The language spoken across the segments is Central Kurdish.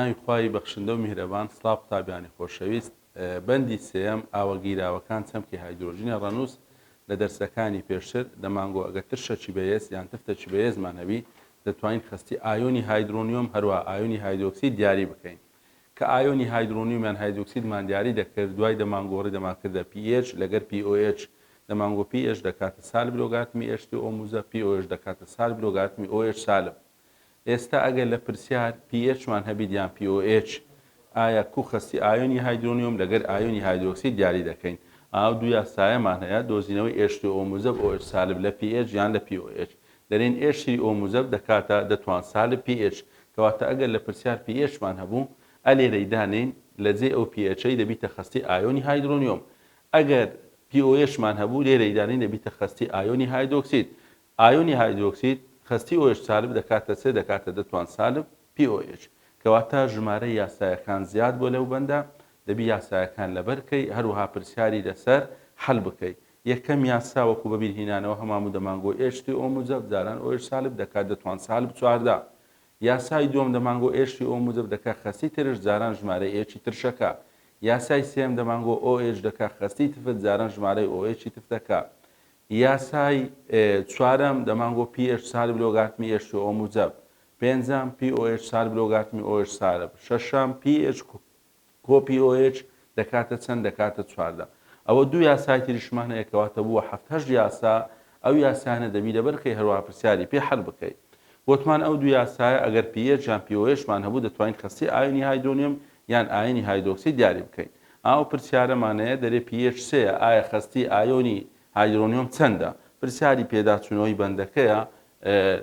ناوی خوای بەخشندە و میهرەبان سڵاو قوتابیانی خۆشەویست بەندی سێیەم ئاوە گیراوەکان چەمکی هایدرۆجینە ڕەنووس لە دەرسەکانی پێشتر دەمانگۆ ئەگەر ترشەکی بەهێز یان تفتەکی بەهێزمان هەبی دەتوانین خەستی ئایۆنی هایدرۆنیۆم هەروە ئایۆنی هایدرۆکسید دیاری بکەین کە ئایۆنی هایدرۆنیۆم یان هایدرۆکسیدمان دیاری دەکرد دوای دەمانگۆڕی دەمانکردە pH لەگەر pOH دەمانگۆ pH دەکاتە سالب لۆگارتمی H3O موجەب pOH دەکاتە سالب لۆگارتمی OH سالب ئێستا ئەگەر لە پرسیار pH مان هەبیت یان pOH ئایا کو خەستی ئایۆنی هایدرۆنیۆم لەگەر ئایۆنی هایدرۆکسید دیاری دەکەین؟ ئاو دوو یاسایەمان هەیە دۆزینەوەی H3O موجەب OH سالب لە pH یان لە pOH دەرێین H3O موجەب دەکاتە دەتوان سالب pH کەواتە ئەگەر لە پرسیار pH مان هەبوو ئە لێرەی دانێین لە جێی ئەو pH ەی دەبیتە خەستی ئایۆنی هایدرۆنیۆم ئەگەر pOH مان هەبوو لێرەی دانێین دەبیتە خەستی ئایۆنی هایدرۆکسید ئایۆنی هایدرۆکسید خەستی OH سالب دەکاتە چ؟ دەکاتە دە توان سالب pOH. کەواتە ژمارەی یاسایەکان زیاد بووە لەو بەندە، دەبی یاسایەکان لەبەر کەی، هەروەها پرسیاری لەسەر حەل بکەی. یەکەم یاسا وەکو بەبیر هینانەوە هەماموو دەمانگۆ H3O موجەب جاران OH سالب دەکات دە توان سالب 14. یاسای دووەم دەمانگۆ H3O موجەب دەکا خەستی ترش جاران ژمارەی H ی ترشەکە. یاسای سێیەم دەمانگۆ OH دەکا خەستی تفت جاران ژمارەی OH ی تفتەکە. یاسای چوارەم دەمانگۆ pH سالب لۆگارتمی H2O موجەب، پێنجەم pOH سالب لۆگارتمی OH سالب، شەشەم pH کۆ pOH دەکاتە چەند؟ دەکاتە 14. ئەوە دوو یاسای تریشمان هەیە کەواتە بووە حەفت هەشت یاسا، ئەو یاسایانە دەبی لەبەر کەی هەروەها پرسیاری پێ حەل بکەی. گۆتمان ئەو دوو یاسایە ئەگەر pH یان pOH مان هەبوو دەتوانین خەستی ئایۆنی هایدرۆنیۆم یان ئایۆنی هایدرۆکسید دیاری بکەین. ئاو پرسیارەمان هەیە دەرێ pH سێیە ئایا خەستی ئایۆنی هایدرۆنیۆم چەندە؟ پرسیاری پێداچوونەوەی بەندەکەیە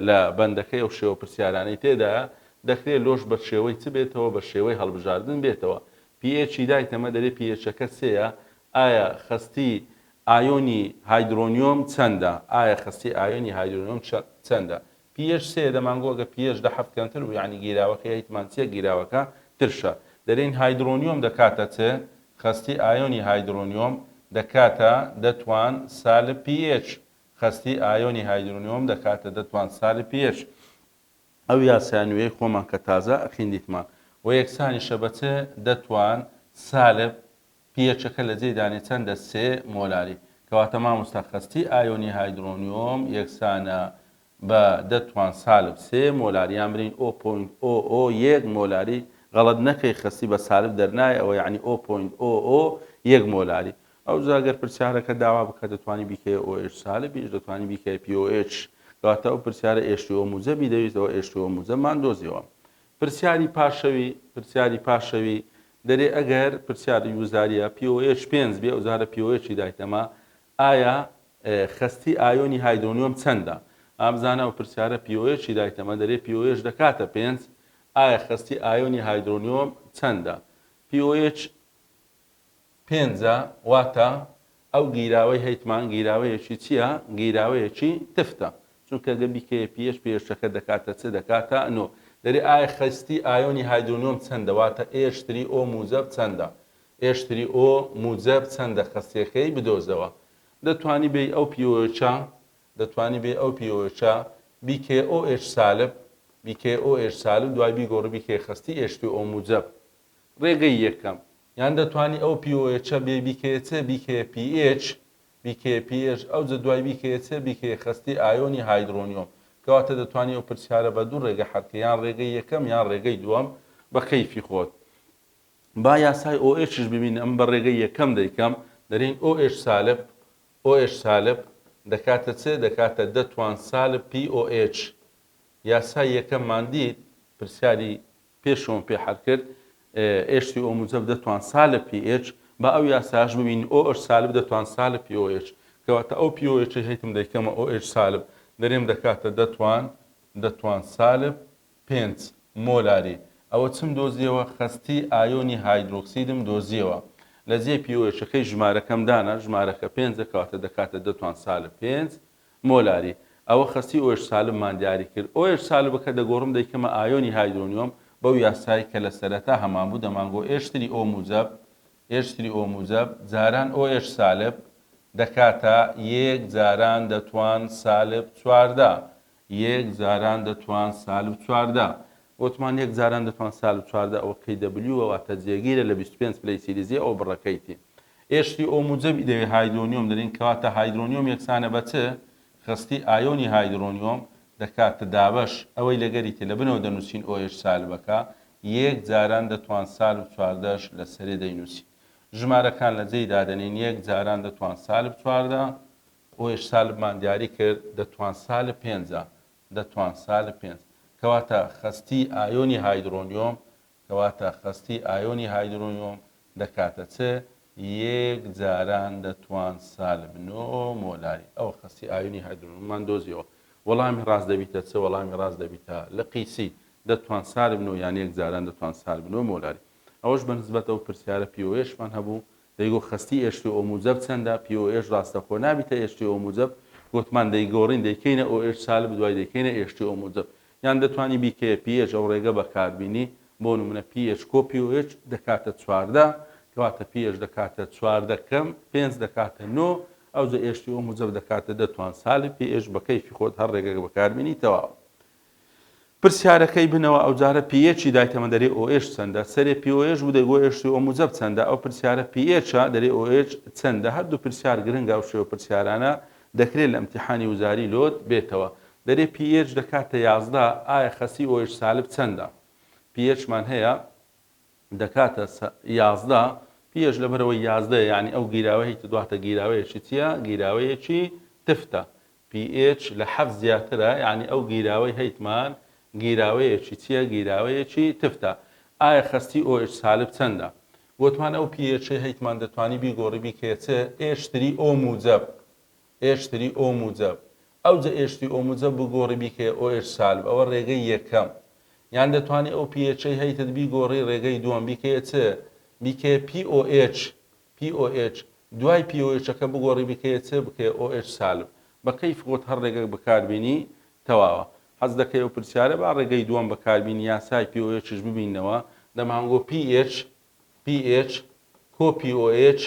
لە بەندەکەی ئەو شێوە پرسیارانەی تێدایە دەکرێ لۆش بە شێوەی چ بێتەوە بە شێوەی هەڵبژاردن بێتەوە pH ی دایتەمە دەرێ pH ەکە سێیە ئایا خەستی ئایۆنی هایدرۆنیۆم چەندە؟ ئایا خەستی ئایۆنی هایدرۆنیۆم چەندە؟ pH سێیە دەمانگۆ گە pH لە حەفت کەمتر بوو یانی گیراوەکەی هەیتمان چیە گیراوەکە ترشە دەرێین هایدرۆنیۆم دەکاتە چ خەستی ئایۆنی هایدرۆنیۆم دەکاتە دە توان سالب pH خەستی ئایۆنی هایدرۆنیۆم دەکاتە دە توان سالب pH ئەو یاسا نوێی خۆمان کە تازە ئەخیندیتمان وە یەکسانیشە بە چ دە توان سالب pH ەکە لە جێی دانێ چەندە سێ مۆلاری کەواتە مامۆستا خەستی ئایۆنی هایدرۆنیۆم یەکسانە بە دە توان سالب سێ مۆلاری یان برین o point o o یەک مۆلاری غەڵەت نەکەی خەستی بە سالب دەرنایە ئەوە یەعنی o point o o یەک مۆلاری ئەوجا گەر پرسیارەکە داوا بکە دەتوانی بیکەیە OH سالبیش دەتوانی بیکەیە pOH کەواتە ئەو پرسیارە H2O موجەبی دەویست ئەوە H2O موجەبمان دۆزیەوە پرسیاری پاشەوی پرسیاری پاشەوی دەرێ ئەگەر پرسیاری وزاریە pOH پێنج بێ ئەوجارە pOH ی دایتەمە ئایا خەستی ئایۆنی هایدرۆنیۆم چەندە؟ ئا بزانە ئەو پرسیارە pOH ی دایتەمە دەرێ pOH دەکاتە پێنج ئایا خەستی ئایۆنی هایدرۆنیۆم چەندە؟ pOH پێنجە واتە ئەو گیراوەی هەیتمان گیراوەیەکی چییە؟ گیراوەیەکی تفتە چونکە گە بیکەیە pH pH ەکە دەکاتە چ دەکاتە نۆ دەرێ ئایا خەستی ئایۆنی هایدرۆنیۆم چەندە واتە H3O موجەب چەندە H3O موجەب چەندە خەستیەکەی بدۆزەوە دەتوانی بێی ئەو pOH ە دەتوانی بێی ئەو pOH ە بیکەیە OH سالب بیکەیە OH سالب دوای بیگۆڕی بیکەیە خەستی H3O موجەب ڕێگەی یەکەم یان دەتوانی ئەو pOH ە بێی بیکەیە چ بیکەیە pH بیکەیە pH ئەوجە دوای بیکەیە چ بیکەیە خەستی ئایۆنی هایدرۆنیۆم کەواتە دەتوانی ئەو پرسیارە بە دوو ڕێگە حەل کەی یان ڕێگەی یەکەم یان ڕێگەی دووەم بە کەیفی خۆت. با یاسای OH یش ببینین ئەمن بە ڕێگەی یەکەم دەیکەم دەرێین OH سالب OH سالب دەکاتە چ دەکاتە دە توان سالب pOH یاسای یەکەممان دیت پرسیاری پێشەوەم پێ حەل کرد H3O موجەب دە توان سالب pH با ئەو یاساش ببینین OH سالب دە توان سالب pOH کەواتە ئەو pOH هەیتم دەیکەمە OH سالب دەرێم دەکاتە دە توان دە توان سالب پێنج مۆلاری ئەوە چم دۆزیەوە خەستی ئایۆنی هایدرۆکسیدم دۆزیەوە لە جێی pOH ەکەی ژمارەکەم دانا ژمارەکە پێنجە کەواتە دەکاتە دە توان سالب پێنج مۆلاری ئەوە خەستی OH سالبمان دیاری کرد OH سالبەکە دەگۆڕم دەیکەمە ئایۆنی هایدرۆنیۆم بەو یاسای کە لە سەرەتا هەمان بوو دەمانگۆ H3O موجەب H3O موجەب جاران OH سالب دەکاتە یەک جاران دە توان سالب 14 یەک جاران دە توان سالب 14. وتمان یەک جاران دە توان سالب 14 ئەوە Kw واتە جێگیرە لە 25 پلەی سیلیزی ئەوە بڕەکەیتی. H3O موجەبی دەوێ هایدرۆنیۆم دەرێین کەواتە هایدرۆنیۆم یەکسانە بە چ؟ خەستی ئایۆنی هایدرۆنیۆم دەکاتە دابەش ئەوەی لەگەریتە لە بنەوە دەنووسین OH سالبەکە یەک جاران دە توان سالب چواردەش لە سەرێ دەینووسین ژمارەکان لە جێی دادەنێین یەک جاران دە توان سالب 14 OH سالبمان دیاری کرد دە توان سالب پێنجە دە توان سالب پێنج کەواتە خەستی ئایۆنی هایدرۆنیۆم کەواتە خەستی ئایۆنی هایدرۆنیۆم دەکاتە چ؟ یەک جاران دە توان سالب نۆ مۆلاری. ئەوە خەستی ئایۆنی هایدرۆنیۆممان دۆزیەوە. وەڵامی ڕاست دەبیتە چ؟ وەڵامی ڕاست دەبیتە لقی سی دە توان سالب نۆ یان یەک جاران دە توان سالب نۆ مۆلاری. ئەوەش بە نسبەت ئەو پرسیارە pOH مان هەبوو دەیگۆ خەستی H2O موجەب چەندە؟ pOH ڕاستەخۆ نابیتە H2O موجەب گۆتمان دەیگۆڕین دەیکەینە OH سالب دوای دەیکەینە H2O موجەب. یان دەتوانی بیکەیە pH ئەو ڕێگە بەکاربینی بۆ نمونە pH کۆ pOH دەکاتە 14 کەواتە pH دەکاتە 14 کەم پێنج دەکاتە نۆ ئەوجە H2O موجەب دەکاتە دە توان سالب pH بە کەیفی خۆت هەر ڕێگەک بەکاربینی تەواو. پرسیارەکەی بنەوە ئەوجارە pH ی دایتەمە دەرێ OH چەندە سەرێ pOH بوو دەیگۆ H2O موجەب چەندە ئەو پرسیارە pH ە دەرێ OH چەندە هەردوو پرسیار گرنگە ئەو شێوە پرسیارانە دەکرێت لە ئیمتیحانی وزاری لۆت بێتەوە دەرێ pH دەکاتە 11 ئایا خەستی OH سالب چەندە pH مان هەیە دەکاتە 11 pH لەبەرەوەی 11 یعنی ئەو گیراوە هیچ دواتە گیراوەیەکی چییە گیراوەیەکی تفتە pH لە حەفت زیاترە یانی ئەو گیراوەی هەیتمان گیراوەیەکی چیە گیراوەیەکی تفتە ئایا خەستی OH سالب چەندە گۆتمان ئەو pH ەی هەیتمان دەتوانی بیگۆڕی بیکەیە چ H3O موجەب H3O موجەب ئەوجە H3O موجەب بگۆڕی بیکەیە OH سالب ئەوە ڕێگەی یەکەم یان دەتوانی ئەو pH ەی هەیتت بیگۆڕی ڕێگەی دووەم بیکەیە چ بیکەیە pOH pOH دوای pOH ەکە بگۆڕی بکەیە چ بکەیە OH سالب بە کەیف خۆت هەر ڕێگەک بەکار بینی تەواوە حەز دەکەی ئەو پرسیارە با ڕێگەی دووەم بەکار بینی یاسای pOH ش ببینەوە دەمانگۆ pH pH کۆ pOH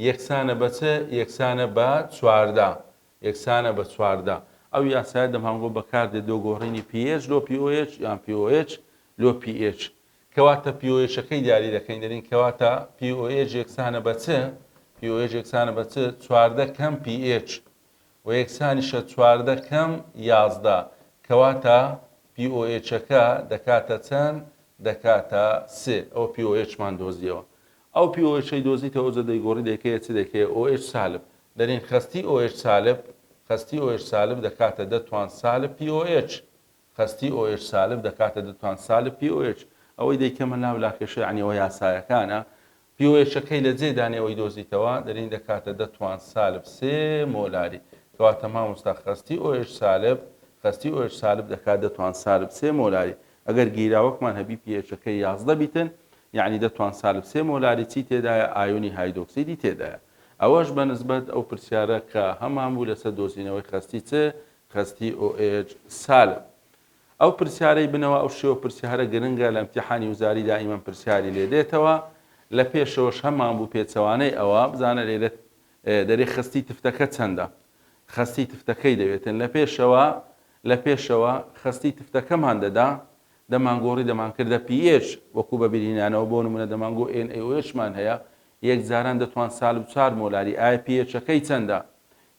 یەکسانە بە چ یەکسانە بە 14 یەکسانە بە 14 ئەو یاسایە دەمانگۆ بەکاردێت لۆ گۆڕینی pH لۆ pOH یان pOH لۆ pH کەواتە pOH ەکەی دیاری دەکەین دەرین کەواتە pOH یەکسانە بە چ؟ pOH یەکسانە بە چ؟ 14 کەم pH و یەکسانیشە 14 کەم 11 کەواتە pOH ەکە دەکاتە چەند؟ دەکاتە سێ ئەوە pOH مان دۆزیەوە ئەو pOH ەی دۆزیتەوە ئەوجە دەیگۆڕی دەیکەیە چ دەیکەیە OH سالب دەرین خەستی OH سالب خەستی OH سالب دەکاتە دە توان سالب pOH خەستی OH سالب دەکاتە دە توان سالب pOH ئەوەی دەیکەمە ناو لاکێشە یەعنی ئەوە یاسایەکانە pOH ەکەی لە جێ دانێ ئەوەی دۆزیتەوە دەرین دەکاتە دە توان سالب سێ مۆلاری کەواتە مامۆستا خەستی OH سالب خەستی OH سالب دەکات دە توان سالب سێ مۆلاری ئەگەر گیراوەکمان هەبی pH ەکەی 11 بیتن یعنی دە توان سالب سێ مۆلاری چی تێدایە ئایۆنی هایدۆکسیدی تێدایە ئەوەش بە نسبەت ئەو پرسیارە کە هەمان بوو لەسەر دۆزینەوەی خەستی چ خەستی OH سالب. ئەو پرسیارەی بنەوە ئەو شێوە پرسیارە گرنگە لە امتحانی وزاری دائیمەن پرسیاری لێ دێتەوە لە پێشەوەش هەمان بوو پێچەوانەی ئەوە بزانە لێرە دەرێ خەستی تفتەکە چەندە خەستی تفتەکەی دەوێتن لە پێشەوە لە پێشەوە خەستی تفتەکەمان دەدا دەمانگۆڕی دەمانکردە pH وەکو بە بیرهینانەوە بۆ نمونە دەمانگۆ NaOH مان هەیە یەک جاران دەتوان سالب چوار مۆلاری ئایا pH ەکەی چەندە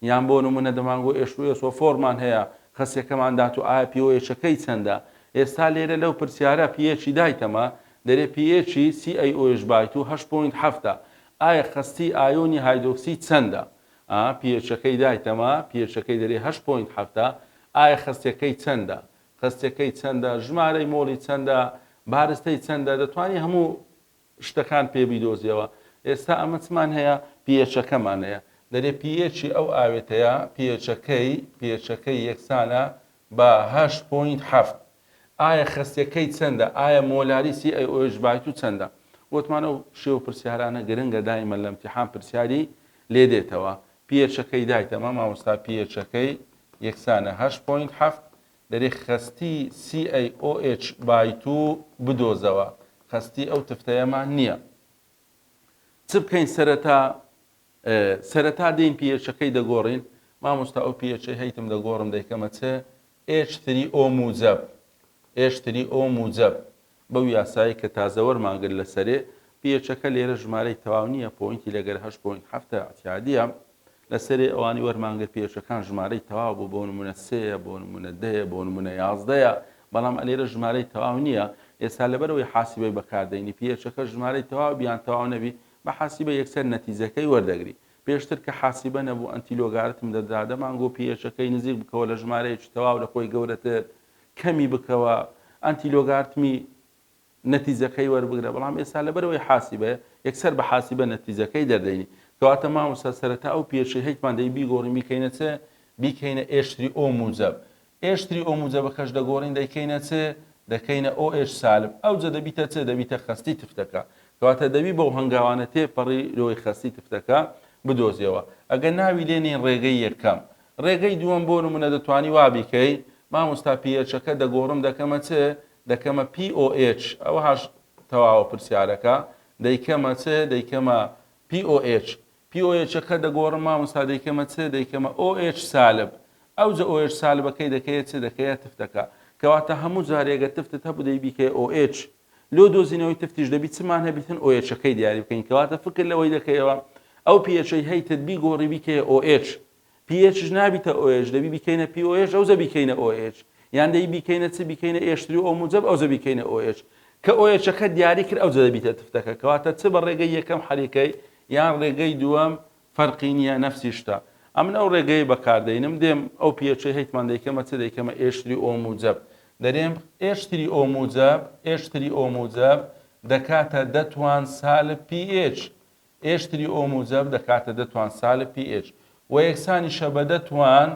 یان بۆ نمونە دەمانگۆ H2SO four مان هەیە خەسیەکەمان دات و ئایا pOH ەکەی چەندە؟ ئێستا لێرە لەو پرسیارە pH ی دایتەمە دەرێ pH ی CaOH by two هەشت point حەفتە ئایا خەستی ئایۆنی هایدۆکسی چەندە؟ ئا pH ەکەی دایتەمە pH ەکەی دەرێ هەشت point حەفتە ئایا خەستیەکەی چەندە؟ خەستیەکەی چەندە؟ ژمارەی مۆڵی چەندە؟ بارستەی چەندە؟ دەتوانی هەموو شتەکان پێ بیدۆزیەوە ئێستا ئەمە چمان هەیە pH ەکەمان هەیە دەرێ pH ی ئەو ئاوێتەیە pH ەکەی pH ەکەی یەکسانە بە هەشت point حەفت ئایا خەستیەکەی چەندە ئایا مۆلاری CaOH by two چەندە وتمان ئەو شێوە پرسیارانە گرنگە دایمە لە امتحان پرسیاری لێ دێتەوە pH ەکەی دایتەمە مامۆستا pH ەکەی یەکسانە هەشت point حەفت دەرێ خەستی CaOH by two بدۆزەوە خەستی ئەو تفتەیەمان نییە چ بکەین سەرەتا سەرەتا دێین pH ەکەی دەگۆڕین مامۆستا ئەو pH ەی هەیتم دەگۆڕم دەیکەمە چ H3O موجەب. H three O موجەب بەو یاسایەی کە تازە وەرمان گرت لەسەرێ، pH ەکە لێرە ژمارەی تەواو نییە point ی لەگەر هەشت point حەفتە ئیعتیادییە، لەسەرێ ئەوانی وەرمان گرت pH ەکان ژمارەی تەواو بوو بۆ نمونە سێیە بۆ نمونە دەیە بۆ نمونە یازدەیە بەڵام ئەلێرە ژمارەی تەواو نییە ئێستا لەبەرئەوەی حاسیبەی بەکاردەینی pH ەکە ژمارەی تەواو بی یان تەواو نەبی بە حاسیبە یەکسەر نەتیجەکەی وەردەگری پێشتر کە حاسیبە نەبوو ئەنتیلۆگارتم دەدرا دەمانگۆ pH ەکەی نزیک بکەوە لە ژمارەیەکی تەواو لە خۆی گەورەتر کەمی بکەوە ئەنتیلۆگارتمی نەتیجەکەی وەربگرە بەڵام ئێستا لەبەرئەوەی حاسیبەیە یەکسەر بە حاسیبە نەتیجەکەی دەردەینی کەواتە مامۆستا سەرەتا ئەو pH ەی هەیتمان دەی بیگۆڕین بیکەینە چ بیکەینە H three O موجەب H three O موجەبەکەش دەگۆڕین دەیکەینە چ دەکەینە OH سالب ئەوجە دەبیتە چ دەبیتە خەستی تفتەکە کەواتە دەبی بەو هەنگاوانە تێپەڕی لۆی خەستی تفتەکە بدۆزیەوە ئەگەر ناوی لێنێین ڕێگەی یەکەم ڕێگەی دووەم بۆ نمونە دەتوانی وا بیکەی مامۆستا pH ەکە دەگۆڕم دەکەمە چ دەکەمە POH ئەوهاش تەواوە پرسیارەکە دەیکەمە چ دەیکەمە POH POH ەکە دەگۆڕم مامۆستا دەیکەمە چ دەیکەمە OH سالب ئەوجە OH سالبەکەی دەکەیە چ دەکەیە تفتەکە کەواتە هەموو جارێگە تفتت هەبوو دەی بیکەیە OH لۆ دۆزینەوەی تفتیش دەبی چمان هەبیتن OH ەکەی دیاری بکەین کەواتە فکر لەوەی دەکەیەوە ئەو pH ەی هەیتت بیگۆڕی بیکەیە OH pH ش نابیتە OH دەبی بیکەینە POH ئەوجە بیکەینە OH یان دەی بیکەینە چ بیکەینە H three O موجەب ئەوجە بیکەینە OH کە OH ەکە دیاری کرد ئەوجە دەبیتە تفتەکە کەواتە چ بە ڕێگەی یەکەم حەلیکەی یان ڕێگەی دووەم فەرقی نییە نەفسی شتە ئەمن ئەو ڕێگەی بەکاردەینم دێم ئەو pH ەی هەیتمان دەیکەمە چ دەیکەمە H three O موجەب دەرێم H three O موجەب H three O موجەب دەکاتە دە توان سالب pH H three O موجەب دەکاتە دە توان سالب pH وە یەکسانیشە بە دە توان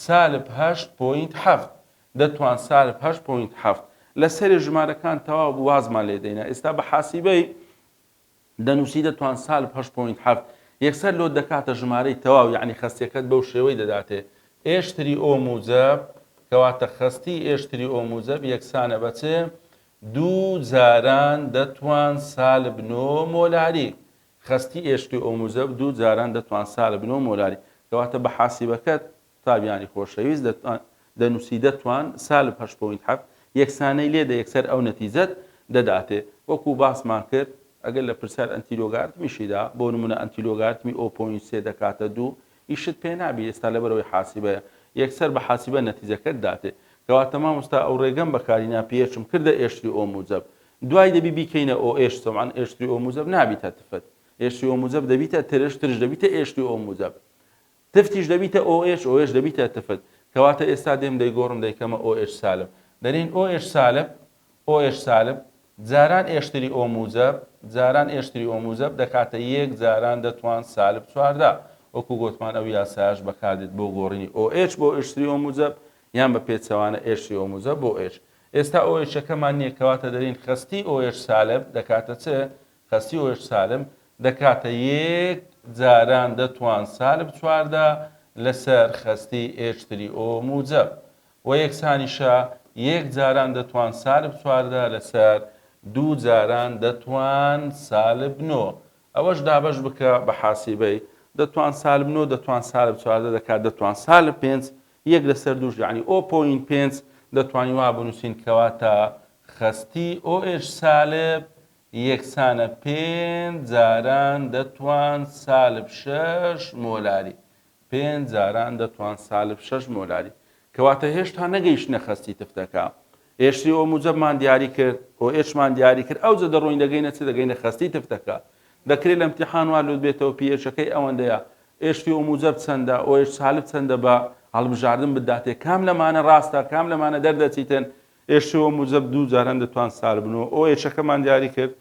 سالب هەشت point حەفت دە توان سالب هەشت point حەفت لەسەرێ ژمارەکان تەواو بوو وازمان لێ دەینا ئێستا بە حاسیبەی دەنووسی دە توان سالب هەشت point حەفت یەکسەر لۆت دەکاتە ژمارەی تەواو یەعنی خەستیەکەت بەو شێوەی دەداتێ H three O موجەب کەواتە خەستی H three O موجەب یەکسانە بە چ دوو جاران دە توان سالب نۆ مۆلاری. خەستی H three O موجەب دوو جاران دە توان سالب نۆ مۆلاری. کەواتە بە حاسیبەکەت قوتابیانی خۆشەویست دەنووسی دە توان سالب هەشت point حەفت یەکسانەی لێدە یەکسەر ئەو نەتیجەت دەداتێ. وەکو باسمان کرد ئەگەر لە پرسیار ئەنتیلۆگارتمیشی دا بۆ نمونە ئەنتیلۆگارتمی O point سێ دەکاتە دوو ئیشت پێ نابی ئێستا لەبەرئەوەی حاسیبەیە یەکسەر بە حاسیبە نەتیجەکەت داتێ کەواتە مامۆستا ئەو ڕێگەم بەکارینا pH م کردە H three O موجەب دوای دەبی بیکەینە OH تەبعەن H three O موجەب نابیتە تفت H three O موجەب دەبیتە ترش ترش دەبیتە H three O موجەب تفتیش دەبیتە OH OH دەبیتە تفت کەواتە ئێستا دێم دەیگۆڕم دەیکەمە OH سالب دەرێین OH سالب OH سالب جاران H three O موجەب جاران H three O موجەب دەکاتە یەک جاران دە توان سالب 14 وەکو گۆتمان ئەو یاسایەش بەکاردێت بۆ گۆڕینی OH بۆ H three O موجەب یان بە پێچەوانە H three O موجەب بۆ H ئێستا OH ەکەمان نییە کەواتە دەرێین خەستی OH سالب دەکاتە چ خەستی OH سالب دەکاتە یەک جاران دە توان سالب 14 لەسەر خەستی H three O موجەب وە یەکسانیشە یەک جاران دە توان سالب 14 لەسەر دوو جاران دە توان سالب نۆ ئەوەش دابەش بکە بە حاسیبەی دە توان سالب نۆ دە توان سالب 14 دەکات دە توان سالب پێنج یەک لەسەر دووش یەعنی O point پێنج دەتوانین وا بنووسین کەواتە خەستی OH سالب یەکسانە پێنج جاران دە توان سالب شەش مۆلاری پێنج جاران دە توان سالب شەش مۆلاری. کەواتە هێشتا نەگەیشتنە خەستی تفتەکە. H three O موجەبمان دیاری کرد، OH مان دیاری کرد، ئەوجە دەڕۆین دەگەینە چ؟ دەگەینە خەستی تفتەکە. دەکرێت لە امتحان وا لۆت بێتەوە pH ەکەی ئەوەندەیە، H three O موجەب چەندە، OH سالب چەندە بە هەڵبژاردن بتداتێ کام لەمانە ڕاستە، کام لەمانە دەردەچیتن. H three O موجەب دوو جاران دە توان سالب نۆ، OH ەکەمان دیاری کرد.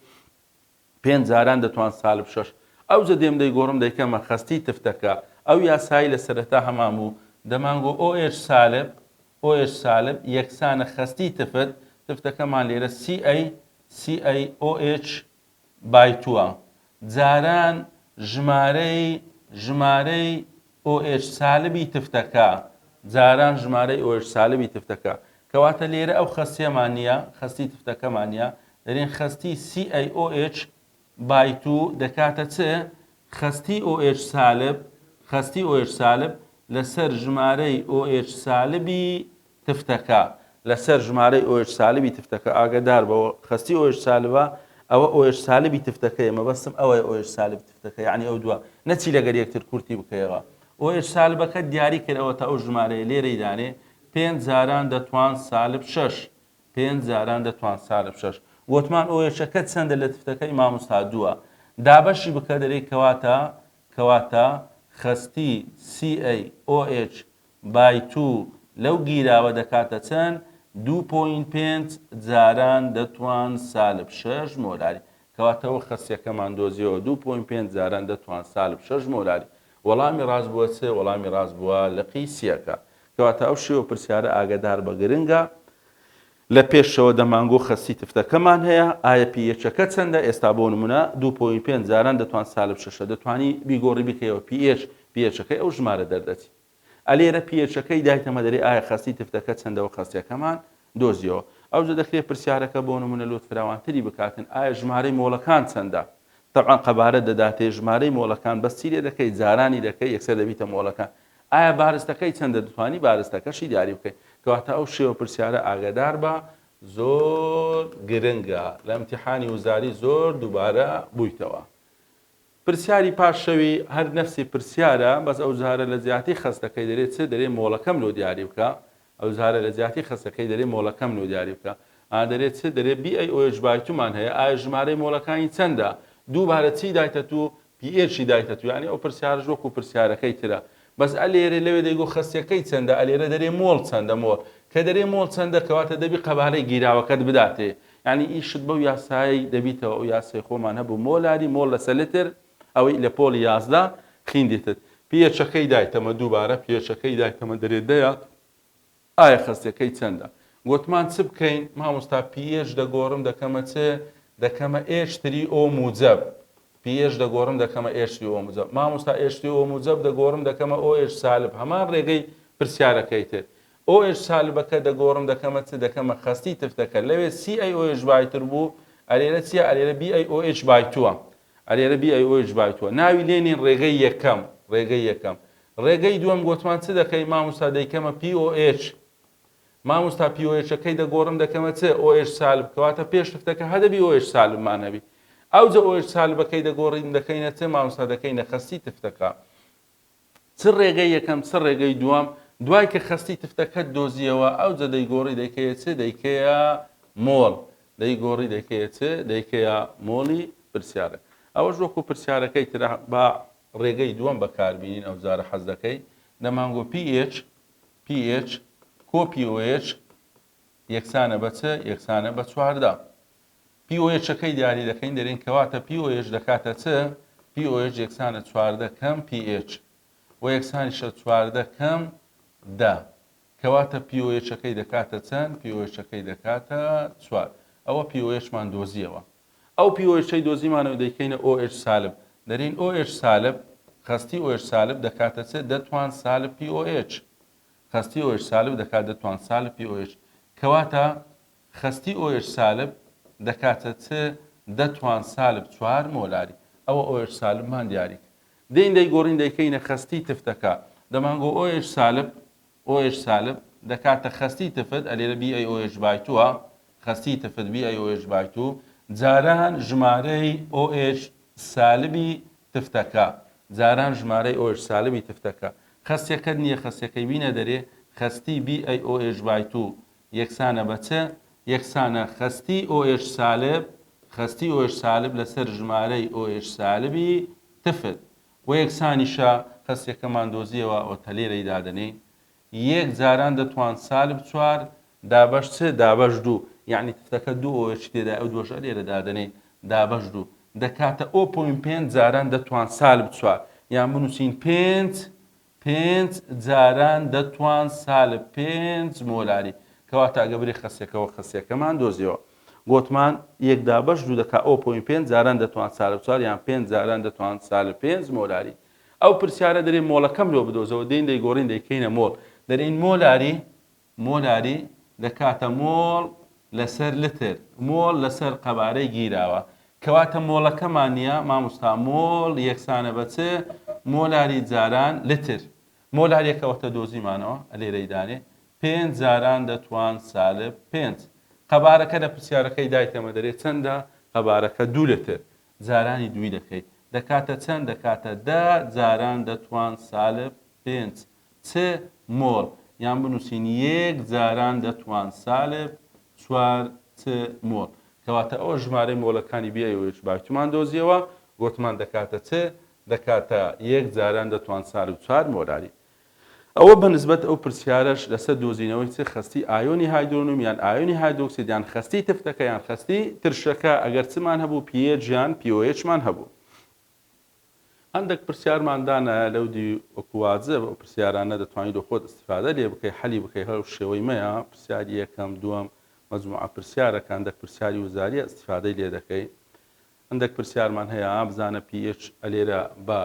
پێنج جاران دەتوان سالب شەش ئەوجە دێم دەیگۆڕم دەیکەمە خەستی تفتەکە ئەو یاسایی لە سەرەتا هەمان بوو دەمانگۆ OH سالب OH سالب یەکسانە خەستی تفت تفتەکەمان لێرە CA CA OH by two ە جاران ژمارەی ژمارەی OH سالبی تفتەکە جاران ژمارەی OH سالبی تفتەکە کەواتە لێرە ئەو خەستیەمان نییە خەستی تفتەکەمان نییە دەرێن خەستی CaOH by two دەکاتە چ خەستی OH سالب خەستی OH سالب لەسەر ژمارەی OH سالبی تفتەکە. لەسەر ژمارەی OH سالبی تفتەکە ئاگەدار بەوە خەستی OH سالبە ئەوە OH سالبی تفتەکەیە مەبەستم ئەوەیە OH سالب تفتەکە یعنی ئەو دووە نەچی لەگەر یەکتر کورتی بکەیەوە OH سالبەکە دیاری کرد ئەوە تا ئەو ژمارەیە لێرەی دانێ پێنج جاران دەتوان سالب شەش پێنج جاران دەتوان سالب شەش گۆتمان OH ەکە چەندە لە تفتەکەی مامۆستا دووە دابەشی بکە دەرێی کەواتە کەواتە خەستی CaOH by two لەو گیراوە دەکاتە چەند؟ دوو point پێنج جاران دەتوان سالب شەش مۆلاری. کەواتە ئەوە خەستیەکەمان دۆزیەوە دوو point پێنج جاران دەتوان سالب شەش مۆلاری. وەڵامی ڕاست بووە چ؟ وەڵامی ڕاست بووە لقی سیەکە. کەواتە ئەو شێوە پرسیارە ئاگەدار بە گرنگە. لە پێشەوە دەمانگۆ خەستی تفتەکەمان هەیە، ئایا pH ەکە چەندە؟ ئێستا بۆ نمونە دوو point پێنج جاران دەتوان سالب شەشە دەتوانی بیگۆڕی بکەیەوە pH، pH ەکەی ئەو ژمارە دەردەچی. ئەلێرە pH ەکەی دایتەمە دەرێ ئایا خەستی تفتەکە چەندەوە خەستیەکەمان دۆزیەوە. ئەوجە دەکرێ پرسیارەکە بۆ نمونە لۆت فراوانتری بکاتن ئایا ژمارەی مۆڵەکان چەندە؟ تەبعەن قەبارە دەداتێ ژمارەی مۆڵەکان بەس چی لێ دەکەی جارانی دەکەی یەکسەر دەبیتە مۆڵەکان ئایا بارستەکەی چەندە دەتوانی بارستەکەشی دیاری بکەی کەواتە ئەو شێوە پرسیارە ئاگادار بە زۆر گرنگە لە امتحانی وزاری زۆر دووبارە بوویتەوە پرسیاری پاش شەوی هەر نەفسی پرسیارە بەس ئەو جارە لە جیاتی خەستەکەی دەرێ چ دەرێ مۆڵەکەم لۆ دیاری بکە ئەو جارە لە جیاتی خەستەکەی دەرێ مۆڵەکەم لۆ دیاری بکە ئا دەرێ چ دەرێ BaOH by two مان هەیە ئایا ژمارەی مۆڵەکانی چەندە دووبارە چی دایتە تو pH ی دایتە تو یانی ئەو پرسیارەش وەکو پرسیارەکەی ترە بەس ئەلێرێ لەوێ دەیگۆ خەستەکەی چەندە ئەلێرە دەرێ مۆڵ چەندە مۆڵ کە دەرێ مۆڵ چەندە کەواتە دەبی قەبارەی گیراوەکەت بداتێ یانی ئیشت بەو یاسایەی دەبیتەوە ئەو یاسای خۆمان هەبوو مۆلاری مۆڵ لەسەر لتر ئەوەی لە پۆڵی 11 خیندیتت پیەچەکەی دایتەمە دووبارە پیەچەکەی دایتەمە دەرێ دەیە ئایا خەستەکەی چەندە گۆتمان چ بکەین مامۆستا pH دەگۆڕم دەکەمە چ دەکەمە H three O موجەب pH دەگۆڕم دەکەمە H three O موجەب مامۆستا H three O موجەب دەگۆڕم دەکەمە OH سالب هەمان ڕێگەی پرسیارەکەی تر OH سالبەکە دەگۆڕم دەکەمە چ؟ دەکەمە خەستی تفتەکە. لەوێ CaOH by three بوو، ئەلێرە چییە؟ ئەلێرە BaOH by two ە. ئەلێرە BaOH by two ە. ناوی لێنین ڕێگەی یەکەم، ڕێگەی یەکەم. ڕێگەی دووەم گۆتمان چ دەکەی؟ مامۆستا دەیکەمە POH. مامۆستا POH ەکەی دەگۆڕم دەکەمە چ؟ OH سالب. کەواتە پێش تفتەکە هەدەبی OH سالبمان هەبی. ئەوجە OH سالبەکەی دەگۆڕین دەکەینە چ؟ مامۆستا دەکەینە خەستی تفتەکە. چ ڕێگەی یەکەم چ ڕێگەی دووەم، دوای کە خەستی تفتەکەت دۆزیەوە ئەوجە دەیگۆڕی دەیکەیە چ؟ دەیکەیە مۆڵ، دەیگۆڕی دەیکەیە چ؟ دەیکەیە مۆڵی پرسیارە. ئەوەش وەکو پرسیارەکەی ترە با ڕێگەی دووەم بەکاربینین ئەوجارە حەز دەکەی دەمانگۆ pH pH کۆ POH یەکسانە بە چ؟ یەکسانە بە 14. POH ەکەی دیاری دەکەین دەرێین کەواتە POH دەکاتە چ؟ POH یەکسانە 14 کەم pH و یەکسانیشە 14 کەم دە کەواتە POH ەکەی دەکاتە چەند؟ POH ەکەی دەکاتە چوار ئەوە POH مان دۆزیەوە ئەو POH ەی دۆزیمانەوە دەیکەینە OH سالب دەرین OH سالب خەستی OH سالب دەکاتە چ؟ دەتوان سالب POH خەستی OH سالب دەکات دەتوان سالب POH کەواتە خەستی OH سالب دەکاتە چ دە توان سالب چوار مۆلاری. ئەوە OH سالبمان دیاری کرد. دێین دەیگۆڕین دەیکەینە خەستی تفتەکە. دەمانگۆ OH سالب OH سالب دەکاتە خەستی تفت ئەلێرە BaOH by two ە خەستی تفت BaOH by two جاران ژمارەی OH سالبی تفتەکە جاران ژمارەی OH سالبی تفتەکە خەستیەکەت نییە خەستیەکەی بینە دەرێ خەستی BaOH by two یەکسانە بە چ؟ یەکسانە خەستی OH سالب خەستی OH سالب لەسەر ژمارەی OH سالبی تفت وە یەکسانیشە خەستیەکەمان دۆزیەوە ئەوەتە لێرەی دادەنێین یەک جاران دەتوان سالب چوار دابەش چ؟ دابەش دوو یەعنی تفتەکە دوو OH تێدایە ئەو دووەش لێرە دادەنێین دابەش دوو دەکاتە O point پێنج جاران دەتوان سالب چوار یان بنووسین پێنج پێنج جاران دەتوان سالب پێنج مۆلاری. کەواتە ئەگە برێ خەسیەکەوە خەسیەکەمان دۆزیەوە. گۆتمان یەک دابەش دوو دەکا O point پێنج جاران دەتوان سالب چوار یان پێنج جاران دەتوان سالب پێنج مۆلاری. ئەو پرسیارە دەرێ مۆڵەکەم لۆ بدۆزەوە دێین دەیگۆڕین دەیکەینە مۆڵ. دەرێین مۆلاری مۆلاری دەکاتە مۆڵ لەسەر لتر مۆڵ لەسەر قەبارەی گیراوە کەواتە مۆڵەکەمان نییە مامۆستا مۆڵ یەکسانە بە چ مۆلاری جاران لتر مۆلاریەکەوەتە دۆزیمانەوە لێرەی دانێ. پێنج جاران دە توان سالب پێنج. قەبارەکە لە پرسیارەکەی دایتەمە دەرێ چەندە؟ قەبارەکە دوو لتر. جارانی دووی دەکەی. دەکاتە چەند؟ دەکاتە دە جاران دە توان سالب پێنج. چ مۆڵ؟ یان بنووسین یەک جاران دە توان سالب چوار چ مۆڵ. کەواتە ئەوە ژمارەی مۆڵەکانی بی ئەی ئۆ ئێچ بایتومان دۆزیەوە، گۆتمان دەکاتە چ؟ دەکاتە یەک جاران دە توان سالب چوار مۆلاری. ئەوە بە نسبەت ئەو پرسیارەش لەسەر دۆزینەوەی چ خەستی ئایۆنی هایدرۆنیوم یان ئایۆنی هایدرۆکسید یان خەستی تفتەکە یان خەستی ترشەکە ئەگەر چمان هەبوو pH یان pOH مان هەبوو. هەندێک پرسیارمان دانایە لەو دی وەکو واجب ئەو پرسیارانە دەتوانی لۆ خۆت ئیستیفادە لێ بکەی حەلی بکەی هەر شێوەی مەیە پرسیاری یەکەم دووەم مەجموعە پرسیارەکە هەندێک پرسیاری وزاریە ئیستیفادەی لێ دەکەی هەندێک پرسیارمان هەیە بزانە pH ئەلێرە بە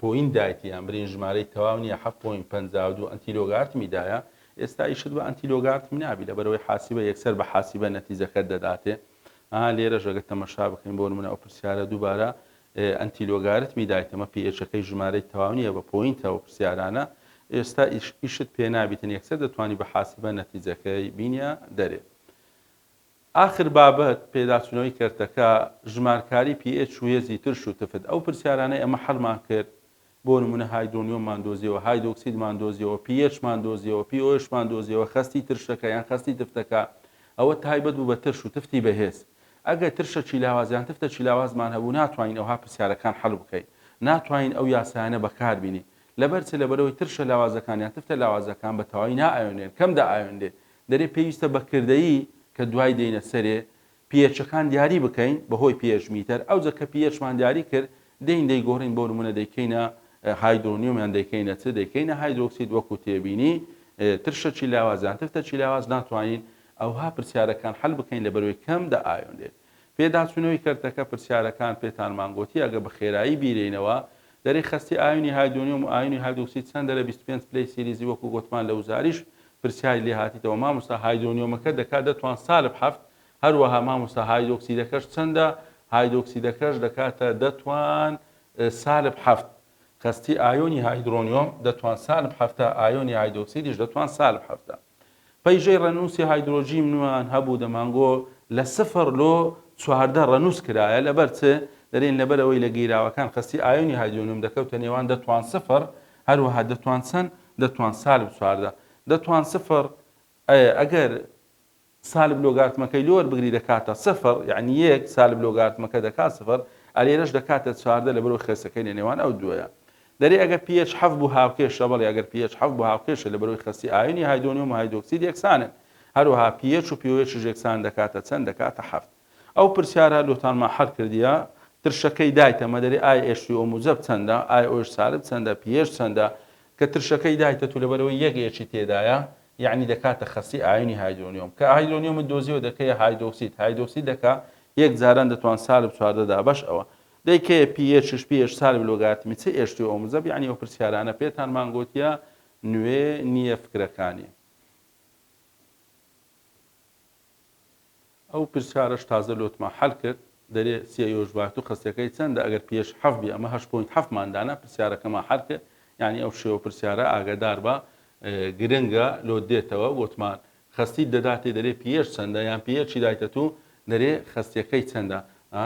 point دایتی یان برین ژمارەی تەواو نیە 7.52 ئەنتی لۆگارتمی دایە ئێستا ئیشت بە ئەنتی لۆگارتمی نابی لەبەرەوەی حاسیبە یەکسەر بە حاسیبە نەتیجەکەت دەداتێ ئا لێرەش ئەگەر تەمەشا بکەین بۆ نمونە ئەو پرسیارە دووبارە ئەنتی لۆگارتمی دایتەمە pH ەکەی ژمارەی تەواو نییە بە point ە ئەو پرسیارانە ئێستا ئیشت پێ نابیتن یەکسەر دەتوانی بە حاسیبە نەتیجەکەی بینە دەرێ ئاخر بابەت پێداچوونەوەی کەرتەکە ژمارکاری pH و هێزی ترش و تفت ئەو پرسیارانەی ئەمە حەلمان کرد بۆ نموونە هایدرۆنیۆممان دۆزیەوە، هایدۆکسیدمان دۆزیەوە، pH مان دۆزیەوە، pOH مان دۆزیەوە، خەستی ترشەکە یان خەستی تفتەکە، ئەوە تایبەت بوو بە ترش و تفتی بەهێز. ئەگەر ترشەکی لاواز یان تفتەکی لاوازمان هەبوو ناتوانین ئەوها پرسیارەکان حەل بکەین، ناتوانین ئەو یاسایانە بەکار بینین. لەبەر چ؟ لەبەرئەوەی ترشە لاوازەکان یان تفتە لاوازەکان بە تەواوی نائایۆنێن، کەم دەئایۆنرێن. دەرێ پێویستە بە کردەیی کە دوای دێینە سەرێ pH ەکان دیاری بکەین بەهۆی pH meter ئەوجە کە pH مان دیاری کرد دێین دەیگۆڕین بۆ نمونە دەیکەینە هایدرۆنیۆم یان دەیکەینە چ دەیکەینە هایدرۆکسید وەکو تێبینی ترشەکی لاواز یان تفتەکی لاواز ناتوانین ئەوها پرسیارەکان حل بکەین لەبەرەوەی کەم دە ئایۆنرێت پێداچوونەوەی کەرتەکە پرسیارەکان پێتانمان گۆتی ئەگە بە خێرایی بیرێینەوە دەرێ خەستی ئایۆنی هایدرۆنیۆم و ئایۆنی هایدرۆکسید چەندە لە 25 پلەی سیلیزی وەکو گۆتمان لە وزاریش پرسیاری لێ هاتیتەوە مامۆستا هایدرۆنیۆمەکە دەکات دە توان سالب حەفت هەروەها مامۆستا هایدۆکسیدەکەش چەندە هایدۆکسیدەکەش دەکاتە دە توان سالب حەفت خەستی ئایۆنی هایدرۆنیۆم دە توان سالب حەفتە ئایۆنی هایدۆکسیدیش دە توان سالب حەفتە پەیژەی ڕەنووسی هایدرۆجیمنوان هەبوو دەمانگۆ لە سفر لۆ 14 ڕەنووس کرایە لەبەر چ دەرێن لەبەرەوەی لە گیراوەکان خەستی ئایۆنی هایدرۆنیۆم دەکەوتە نێوان دە توان سفر هەروەها دەتوان چەند؟ دەتوان سالب 14. دەتوان سفر ئەگەر سالب لۆگارتمەکەی لۆ وەربگری دەکاتە سفر یعنی یەک سالب لۆگارتمەکە دەکات سفر ئەلێرەش دەکاتە 14 لەبەرەوەی خەسەکەی لە نێوان ئەو دووەیە. دەرێ ئەگەر pH حەفت بوو هاوکێشە بەڵێ ئەگەر pH حەفت بوو هاوکێشە لەبەرەوەی خەستی ئایۆنی هایدرۆنیۆم و هایدرۆکسید یەکسانن هەروەها pH و pOH یەکسان دەکاتە چەند دەکاتە حەفت. ئەو پرسیارە لۆتانمان حەل کردیە ترشەکەی دایتە مە دەرێ ئای ئێچ تی ئۆ موجەب چەندە ئای ئۆش سالب چەندە pH چەندە کە ترشەکەی دایتە تو لەبەرئەوەی یەک H ی تێدایە یەعنی دەکاتە خەستی ئایۆنی هایدرۆنیۆم کە هایدرۆنیۆمت دۆزیەوە دەکەیە هایدرۆکسید هایدرۆکسید دەکا یەک جاران دەتوان سالب 14 دابەش ئەوە دەیکەیە pH ش pH سالب لۆگارتمی چ ئێچ تی ئۆ موجەب یەعنی ئەو پرسیارانە پێتانمان گۆتیە نوێ نییە فکرەکانی. ئەو پرسیارەش تازە لۆتمان حەل کرد دەرێ سیە یۆش بارتو خەستەکەی چەندە ئەگەر pH حەفت بی ئەمە هەشت point حەفتمان دانا پرسیارەکەمان حەل کرد یعنی ئەو شێوە پرسیارە ئاگادار بە گرنگە لۆت دێتەوە گۆتمان خەستیت دەداتێ دەرێ pH چەندە یان pH ی دایتە تو دەرێ خەستیەکەی چەندە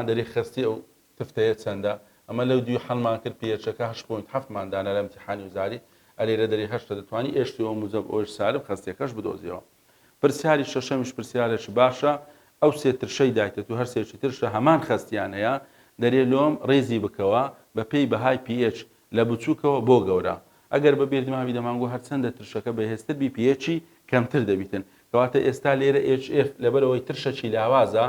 دەرێ خەستی ئەو تفتەیە چەندە ئەمە لەو دوی حەلمان کرد pH ەکە هەشت point حەفتمان دانا لە امتحانی وزاری ئەلێرە دەرێ هەشتە دەتوانی ئێش تی ئۆ موجەب ئۆش سالب خەستیەکەش بدۆزیەوە پرسیاری شەشەمیش پرسیارێکی باشە، ئەو سێ ترشەی دایتە تو هەر سێکی ترشە هەمان خەستیان هەیە، دەرێ لۆم ڕیزی بکەوە بە پێی بەهای pH لە بچوکەوە بۆ گەورە. ئەگەر بە بیرت مابی دەمانگۆ هەرچەندە ترشەکە بەهێزتر بی pH ی کەمتر دەبیتن. کەواتە ئێستا لێرە HF لەبەرئەوەی ترشەکی لاوازە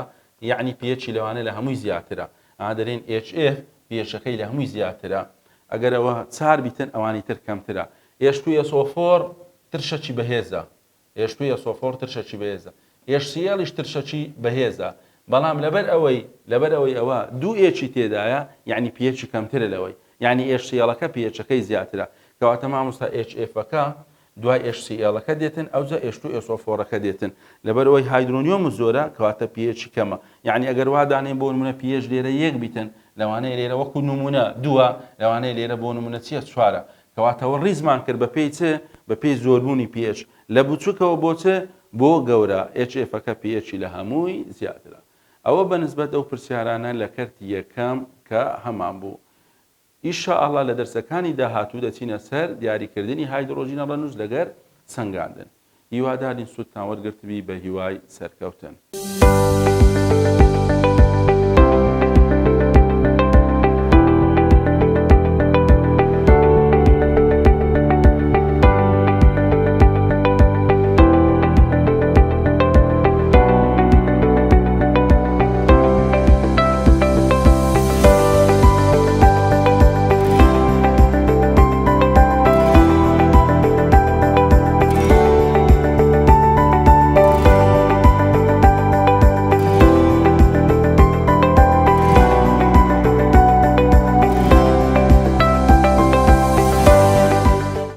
یەعنی pH ی لەوانە لە هەمووی زیاترە. ئا دەرێن HF pH ەکەی لە هەمووی زیاترە. ئەگەر ئەوە چار بیتن ئەوانی تر کەمترە. H2SO4 ترشەکی بەهێزە. H2SO4 ترشەکی بەهێزە HCl یش ترشەکی بەهێزە بەڵام لەبەر ئەوەی لەبەر ئەوەی ئەوە دوو H ی تێدایە یعنی pH ی کەمترە لەوەی یعنی HCl ەکە pH ەکەی زیاترە کەواتە مامۆستا HF ەکە دوای HCl ەکە دێتن ئەوجا H2SO4 ەکە دێتن لەبەر ئەوەی هایدرۆنیۆم زۆرە کەواتە pH ی کەمە یعنی ئەگەر وا دانێن بۆ نمونە pH لێرە یەک بیتن لەوانەیە لێرە وەکو نمونە دووە لەوانەیە لێرە بۆ نمونە چییە چوارە کەواتەوە ڕیزمان کرد بە پێی چ بە پێی زۆربوونی pH. لە بچووکەوە بۆ چ؟ بۆ گەورە، HF ەکە pH ی لە هەمووی زیاترە. ئەوە بە نسبەت ئەو پرسیارانە لە کەرتی یەکەم کە هەمان بوو. ئیشائەڵا لە دەرسەکانی داهاتوو دەچینە سەر دیاریکردنی هایدڕۆجینە ڕەنووس لەگەر سەنگاندن. هیوادارین سوودتان وەرگرتبی بە هیوای سەرکەوتن.